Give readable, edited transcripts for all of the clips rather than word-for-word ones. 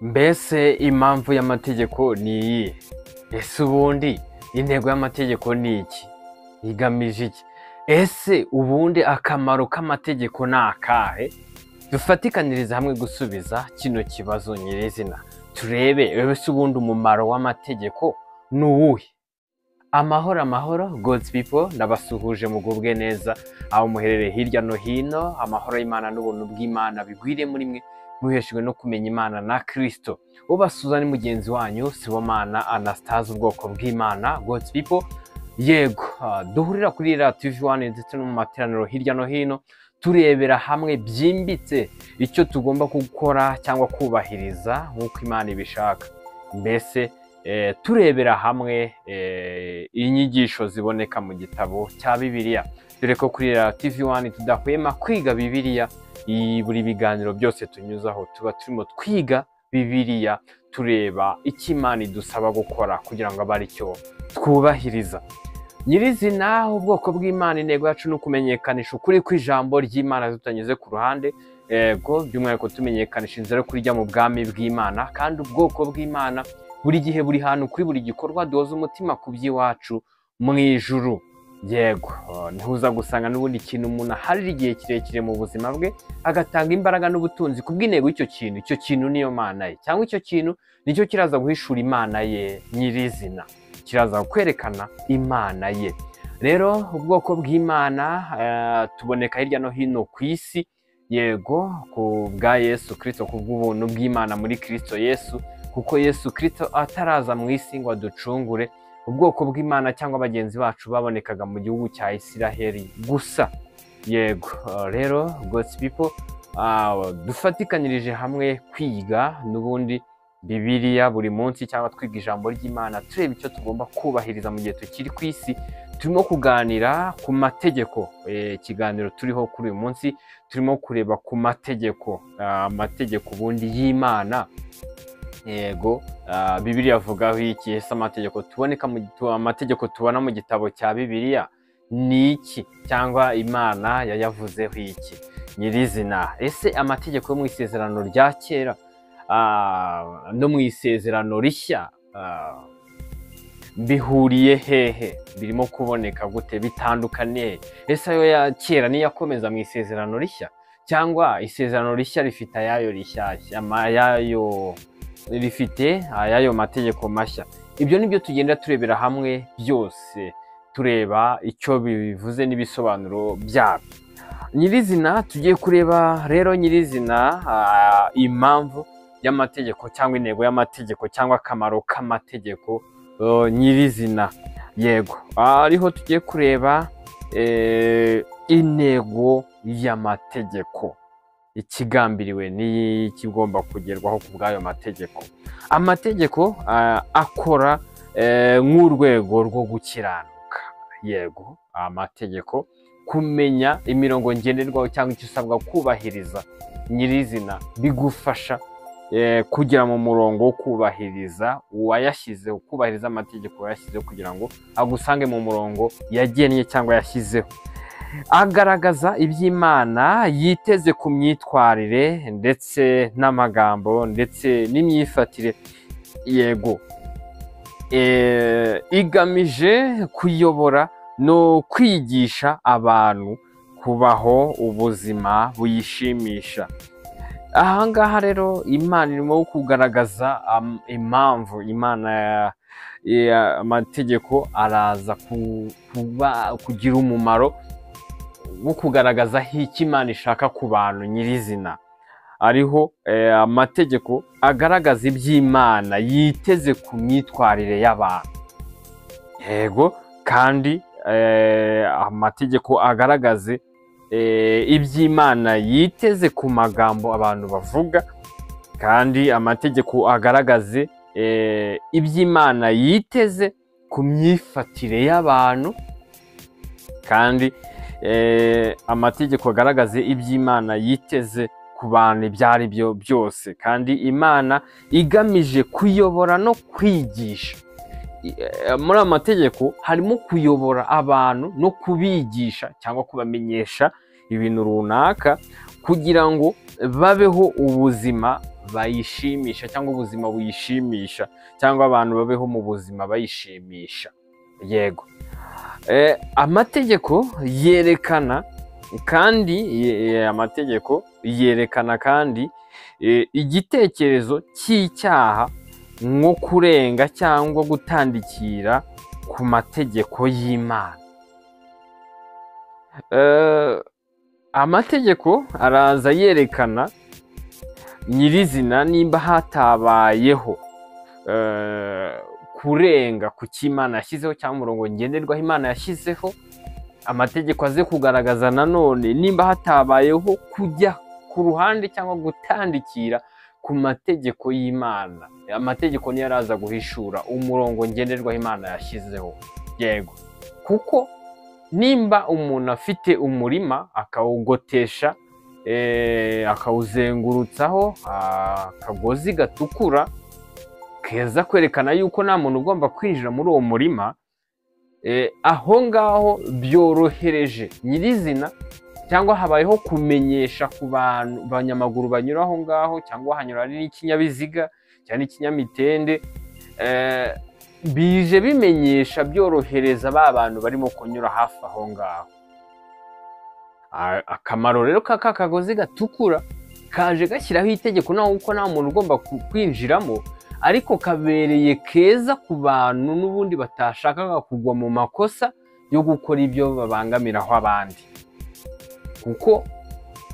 Mbese impamvu y'amategeko ni iyihe? Ese ubundi intego y'amategeko ni iki? Igamije iki? Ese ubundi akamaro k'amategeko ni akahe? Dufatikanirize hamwe gusubiza kino kibazo nyirizina, turebe ese ubundi umumaro w'amategeko ni uwuhe? Amahoro amahoro, God's people, ndabasuhuje, mugubwe neza aho muherereye hirya no hino. Amahoro y'Imana n'ubuntu bw'Imana bigwire muri mwe, muheshejwe no kumenya Imana na Kristo. Ubasuhuza ni mugenzi wanyu Sibomana Anastase, ubwoko bw'Imana, God's people. Yego, duhurira kuri iriya TV One ndetse no mu materaniro hirya no hino, turebera hamwe byimbitse icyo tugomba gukora cyangwa kubahiriza nk'uko Imana ibishaka. Mbese turebera hamwe inyigisho ziboneka mu gitabo cya Bibiliya, dore ko kuri iriya TV One tudahwema kwiga Bibiliya. Buri biganiro byose tunyuzaho tuba turimo twiga Bibiliya, tureba icyo Imana idusaba gukora kugira ngo abe aricyo twubahiriza. Nyirizina, ubwoko bw'Imana, intego yacu ni ukumenyekanisha ukuri kw'ijambo ry'Imana tutanyuze ku ruhande. Yego, by'umwihariko tumenyekanisha inzira yo kujya mu bwami bw'Imana. Kandi ubwoko bw'Imana buri gihe, buri hantu, kuri buri gikorwa, duhoza umutima ku by'iwacu mu ijuru. Yego, ntuza gusanga n'ubundi ikintu umuntu aharira igihe kirekire mu buzima bwe, agatanga imbaraga n'ubutunzi ku bw'intego y'icyo kintu, icyo kintu niyo Mana ye, cyangwa icyo kintu nicyo kiraza guhishura Imana ye nyirizina, kiraza kwerekana Imana ye. Rero ubwoko bw'Imana tuboneka hirya no hino ku isi. Yego, ku bwa Yesu Kirisito, ku bw'ubuntu bw'Imana muri Kirisito Yesu, kuko Yesu Kirisito ataraza mu isi ngo aducungure, ubwoko bw'Imana cyangwa bagenzi bacu babonekaga mu gihugu cya Isiraheli gusa. Yego, rero God's people, dufatikanyirije hamwe kwiga n'ubundi Bibiliya buri munsi, cyangwa twiga ijambo ry'Imana, tureba icyo tugomba kubahiriza mu gihe tukiri ku isi. Turimo kuganira ku mategeko. Ikiganiro turiho kuri uyu munsi, turimo kureba ku mategeko, amategeko ubundi y'Imana. Yego, Bibiliya avugaho iki? Ese amategeko tuboneka mu amategeko tubona mu gitabo cya Bibiliya ni iki, cyangwa Imana yayavuzeho iki nyirizina? Ese amategeko yo mu Isezerano rya Kera no mu Isezerano Rishya bihuriye hehe? Birimo kuboneka gute? Bitandukaniye? Ese ayo ya kera niyo akomeza mu Isezerano Rishya, cyangwa Isezerano Rishya rifite ayayo rishyashya, ayayo rifite ayayo mategeko mashya? Ibyo nibyo tugenda turebera hamwe byose, tureba icyo bivuze n'ibisobanuro byabyo nyirizina. Tugiye kureba rero nyirizina impamvu y'amategeko, cyangwa intego y'amategeko, cyangwa akamaro k'amategeko nyirizina. Yego, ariho tugiye kureba intego y'amategeko, ikigambiriwe n'ikigomba kugerwaho ku bw'ayo mategeko. Amategeko akora nk'urwego rwo gukiranuka. Yego, amategeko, kumenya imirongo ngenderwaho cyangwa icyo usabwa kubahiriza nyirizina, bigufasha kugera mu murongo wo kubahiriza uwayashyizeho, kubahiriza amategeko wayashyizeho, kugira ngo agusange mu murongo yagennye cyangwa yashyizeho. Agaragaza iby'Imana yiteze ku myitwarire ndetse n'amagambo ndetse n'imyifatire. Yego, igamije kuyobora no kwigisha abantu kubaho ubuzima buyishimisha. Ahangaha rero Imana irimo kugaragaza impamvu Imana amategeko araza kuba kugira umumaro wo kugaragaza icyo Imana ishaka ku bantu nyirizina. Ariho amategeko agaragaza iby'Imana yiteze ku myitwarire y'abantu. Yego, kandi amategeko agaragaze iby'Imana yiteze ku magambo abantu bavuga, kandi amategeko agaragaze iby'Imana yiteze ku myifatire y'abantu, kandi amategeko agaragaze iby'Imana yiteze ku bantu ibyo ari byo byose. Kandi Imana igamije kuyobora no kwigisha. Muri aya mategeko harimo kuyobora abantu no kubigisha cyangwa kubamenyesha ibintu runaka, kugira ngo babeho ubuzima bayishimisha cyangwa ubuzima buyishimisha, cyangwa abantu babeho mu buzima bayishimisha. Yego, amategeko yerekana kandi amategeko yerekana kandi igitekerezo cy'icyaha nko kurenga cyangwa gutandikira ku mategeko y'Imana. Amategeko araza yerekana nyirizina nimba hatabayeho kurenga ku cy'Imana yashyizeho cyangwa umurongo ngenderwaho Imana yashyizeho. Amategeko aze kugaragaza nanone nimba hatabayeho kujya ku ruhande cyangwa gutandikira ku mategeko y'Imana. Amategeko niyo araza guhishura umurongo ngenderwaho Imana yashyizeho. Yego, kuko nimba umuntu afite umurima akawugotesha, akawuzengurutsaho akagozi gatukura keza kwerekana yuko nta muntu ugomba kwinjira muri uwo murima, aho ngaho byorohereje nyirizina cyangwa habayeho kumenyesha ku bantu banyamaguru banyura aho ngaho, cyangwa hanyura n'ikinyabiziga cyangwa ikinyamitende, bije bimenyesha byorohereza ba bantu barimo kunyura hafi aho ngaho. Akamaro rero k'aka kagozi gatukura kaje gashyiraho itegeko naho kuko nta muntu ugomba kwinjiramo, ariko kabereye keza ku bantu n'ubundi batashakaga kugwa mu makosa yo gukora ibyo babangamiraho abandi. Kuko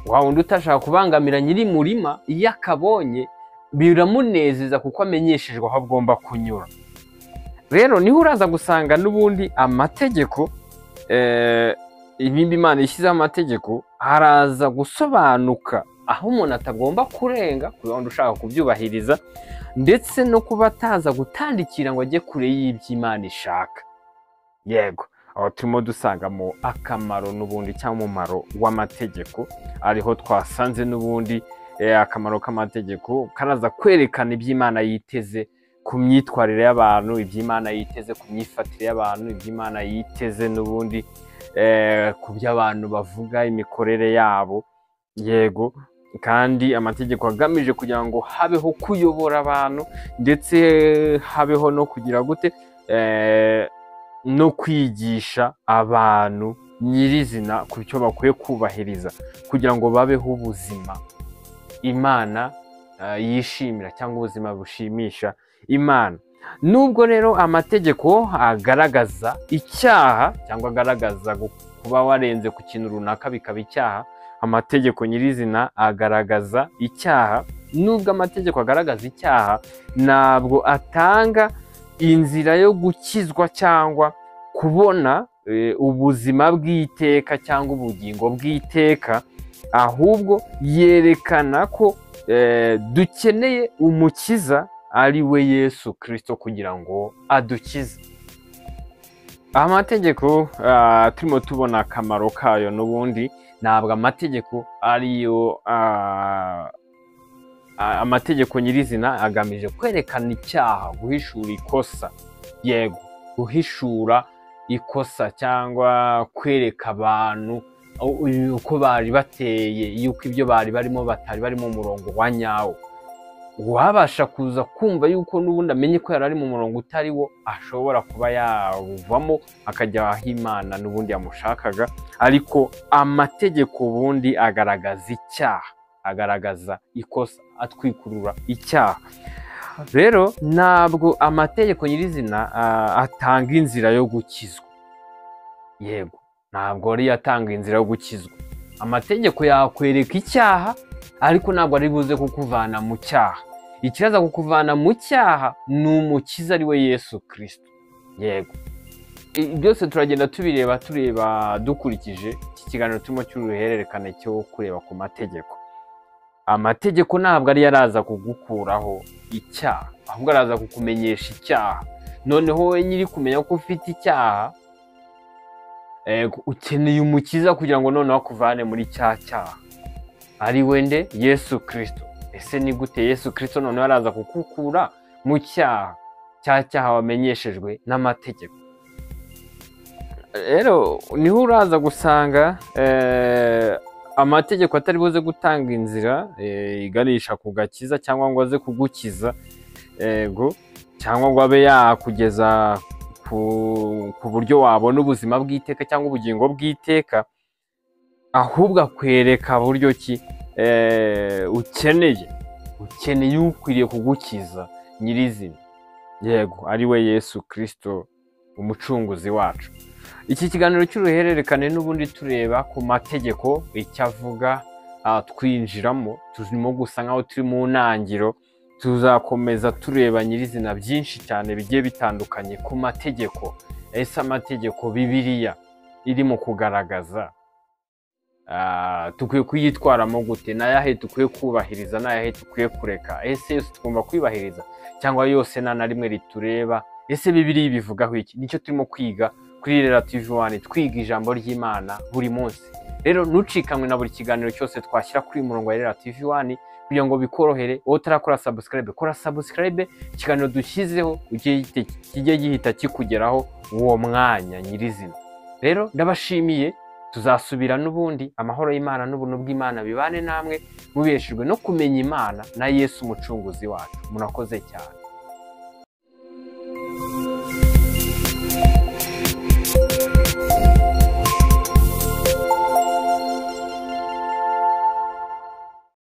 wa wundi utashaka kubangamira nyiri murima, iyo akabonye biramunezeza kuko amenyeshejwe aho agomba kunyura. Rero niho uraza gusanga n'ubundi amategeko, ibindi Imana ishyizeho amategeko, haraza gusobanuka aho umuntu atagomba kurenga ku wundi ushaka kubyubahiriza, ndetse no kuba ataza gutandikira ngo ajye kure y'iby'Imana ishaka. Yego, aho turimo dusangamo akamaro n'ubundi cyangwa umumaro w'amategeko, ariho twasanze n'ubundi akamaro k'amategeko karaza kwerekana iby'Imana yiteze ku myitwarire y'abantu, iby'Imana yiteze ku myifatire y'abantu, iby'Imana yiteze n'ubundi ku byo abantu bavuga, imikorere yabo. Yego, kandi amategeko agamije kugira ngo habeho kuyobora abantu, ndetse habeho no kugira gute, no kwigisha abantu nyirizina ku cyo bakwiye kubahiriza kugira ngo babeho ubuzima Imana yishimira cyangwa ubuzima bushimisha Imana. Nubwo rero amategeko agaragaza icyaha cyangwa agaragaza kuba warenze ku kintu runaka bikaba icyaha, amategeko nyirizina agaragaza icyaha. Nubwo amategeko agaragaza icyaha, ntabwo atanga inzira yo gukizwa cyangwa kubona ubuzima bw'iteka cyangwa ubugingo bw'iteka, ahubwo yerekana ko dukeneye umukiza ari we Yesu Kristo kugira ngo adukize. Amategeko turimo tubona akamaro kayo n'ubundi, ntabwo amategeko ariyo amategeko nyirizina agamije kwerekana icyaha, guhishura ikosa. Yego, guhishura ikosa cyangwa kwereka abantu uko bari bateye, yuko ibyo bari barimo batari barimo umurongo wa nyawo. Uwabasha kuza kumva yuko n'ubundi amenye ko yari ari mu murongo utari wo, ashobora kuba yawuvamo akajya aho Imana n'ubundi yamushakaga. Ariko amategeko ubundi agaragaza icyaha, agaragaza ikosa, atwikurura icyaha. Rero ntabwo amategeko nyirizina atanga inzira yo gukizwa. Yego, ntabwo ari atanga inzira yo gukizwa. Amategeko yakwereka icyaha, ariko ntabwo ari buze kukuvana mu cyaha. Ikiraza kukuvana mu cyaha ni umukiza ari we Yesu Kristo. Yego, byose turagenda tubireba, tureba dukurikije iki kiganiro turimo cy'uruhererekane cyo kureba ku mategeko. Amategeko ntabwo ari yaraza kugukuraho icyaha, ahubwo araza kukumenyesha icyaha. Noneho wowe nyiri kumenya ko ufite icyaha, ukeneye umukiza kugira ngo noneho akuvane muri cya cyaha, ari we nde? Yesu Kristo. Ese ni gute Yesu Kristo noneho araza kukukura mu cyaha, cya cyaha wamenyeshejwe n'amategeko? Rero niho uraza gusanga Amategeko atari buze gutanga inzira iganisha ku gakiza, cyangwa ngo aze kugukiza, yego, cyangwa ngo abe yakugeza ku buryo wabona ubuzima bw'iteka cyangwa ubugingo bw'iteka, ahubwo akwereka buryo ki ukeneye ukwiriye kugukiza nyirizina, yego, ari we Yesu Kristo umucunguzi wacu. Iki kiganiro cy'uruhererekane n'ubundi tureba ku mategeko icyo avuga, twinjiramo turimo gusa nkaho turi mu ntangiro. Tuzakomeza tureba nyirizina byinshi cyane bigiye bitandukanye ku mategeko. Ese amategeko Bibiliya irimo kugaragaza dukwiye kuyitwaramo gute? N'ayahe dukwiye kubahiriza, n'ayahe dukwiye kureka? Ese yose tugomba kwibahiriza cyangwa yose nta na rimwe ritureba? Ese Bibiliya ibivugaho iki? Nicyo turimo kwiga kuri Rera TV 1, twiga ijambo ry'Imana buri munsi. Rero ntucikanwe na buri kiganiro cyose twashyira kuri uyu murongo wa Rera TV 1 kugira ngo bikorohere. Wowe utarakora subscribe, kora subscribe, ikiganiro dushyizeho kijye gihita kikugeraho uwo mwanya nyirizina. Rero ndabashimiye, tuzasubira n'ubundi. Amahoro y'Imana n'ubuntu bw'Imana bibane namwe, mubeshejwe no kumenya Imana na Yesu umucunguzi wacu. Murakoze cyane.